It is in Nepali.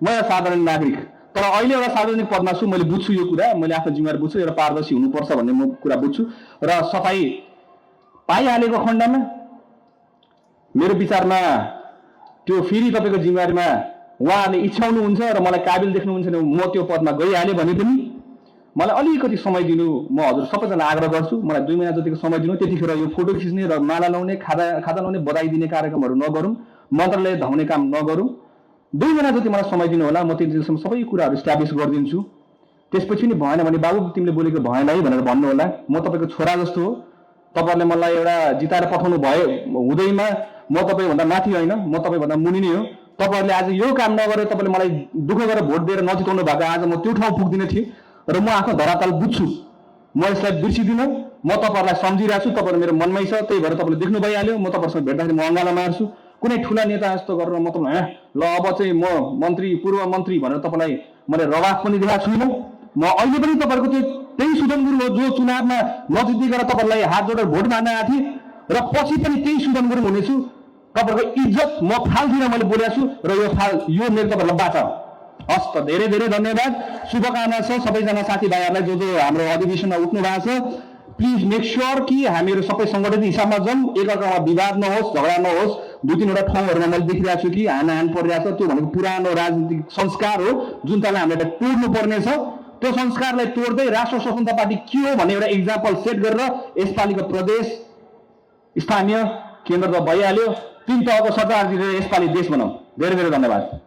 म एउटा साधारण नागरिक, तर अहिले एउटा सार्वजनिक पदमा छु, मैले बुझ्छु यो कुरा, मैले आफ्नो जिम्मेवारी बुझ्छु, एउटा पारदर्शी हुनुपर्छ भन्ने म कुरा बुझ्छु र सफाई पाइहालेको खण्डमा मेरो विचारमा त्यो फेरि तपाईँको जिम्मेवारीमा उहाँले इच्छाउनुहुन्छ र मलाई काबिल देख्नुहुन्छ भने म त्यो पदमा गइहालेँ भने पनि मलाई अलिकति समय दिनु म हजुर सबैजना आग्रह गर्छु। मलाई 2 महिना जतिको समय दिनु, त्यतिखेर यो फोटो खिच्ने र माला लाउने, खाजा लाउने, बधाई दिने कार्यक्रमहरू नगरौँ, मन्त्रालय धाउने काम नगरौँ। 2 महिना जति मलाई समय दिनु होला, म त्यति दिनसम्म सबै कुराहरू इस्टाब्लिस गरिदिन्छु। त्यसपछि नि भएन भने बाबु तिमीले बोलेको भएन है भनेर भन्नु होला। म तपाईँको छोरा जस्तो हो, तपाईँहरूले मलाई एउटा जिताएर पठाउनु भयो हुँदैमा म तपाईँभन्दा माथि होइन, म तपाईँभन्दा मुनि नै हो। तपाईँहरूले आज यो काम नगरेर तपाईँले मलाई दुःख गरेर भोट दिएर नजिताउनु भएको, आज म त्यो ठाउँ पुग्दिनँ थिएँ र म आफ्नो धरातल बुझ्छु। म यसलाई बिर्सिदिनँ, म तपाईँहरूलाई सम्झिरहेको छु, तपाईँहरू मेरो मनमै छ, त्यही भएर तपाईँले देख्नु भइहाल्यो। म तपाईँहरूसँग भेट्दाखेरि म अङ्गाला मार्छु। कुनै ठुला नेता जस्तो गरेर म तपाईँ ल अब चाहिँ म मन्त्री पूर्व मन्त्री भनेर तपाईँलाई मैले रवाफ पनि देखाएको छुइनँ। म अहिले पनि तपाईँहरूको त्यही सुदन गुरुङ हो जो चुनावमा नजितिएर तपाईँहरूलाई हात जोडेर भोट माग्न आएको थिएँ र पछि पनि त्यही सुदन गुरुङ हुनेछु। तपाईँहरूको इज्जत म फाल्दिनँ, मैले बोलेको छु र यो मेरो तपाईँहरूलाई बाचा हो। हस् त, धेरै धेरै धन्यवाद, शुभकामना छ सबैजना साथीभाइहरूलाई जो हाम्रो अधिवेशनमा उठ्नु भएको छ। प्लिज मेक श्योर कि हामीहरू सबै सङ्गठित हिसाबमा जाउँ, एकअर्कामा विवाद नहोस्, झगडा नहोस्। 2-3वटा ठाउँहरूमा मैले देखिरहेको छु कि हानाहान परिरहेको छ। त्यो भनेको पुरानो राजनीतिक संस्कार हो जुन तपाईँलाई हामीले तोड्नु पर्नेछ। त्यो संस्कारलाई तोड्दै राष्ट्र स्वतन्त्र पार्टी के हो भन्ने एउटा इक्जाम्पल सेट गरेर यसपालिको प्रदेश स्थानीय केन्द्र त भइहाल्यो, 3 तहको सरकार दिएर यसपालि देश बनाऊ। धेरै धेरै धन्यवाद।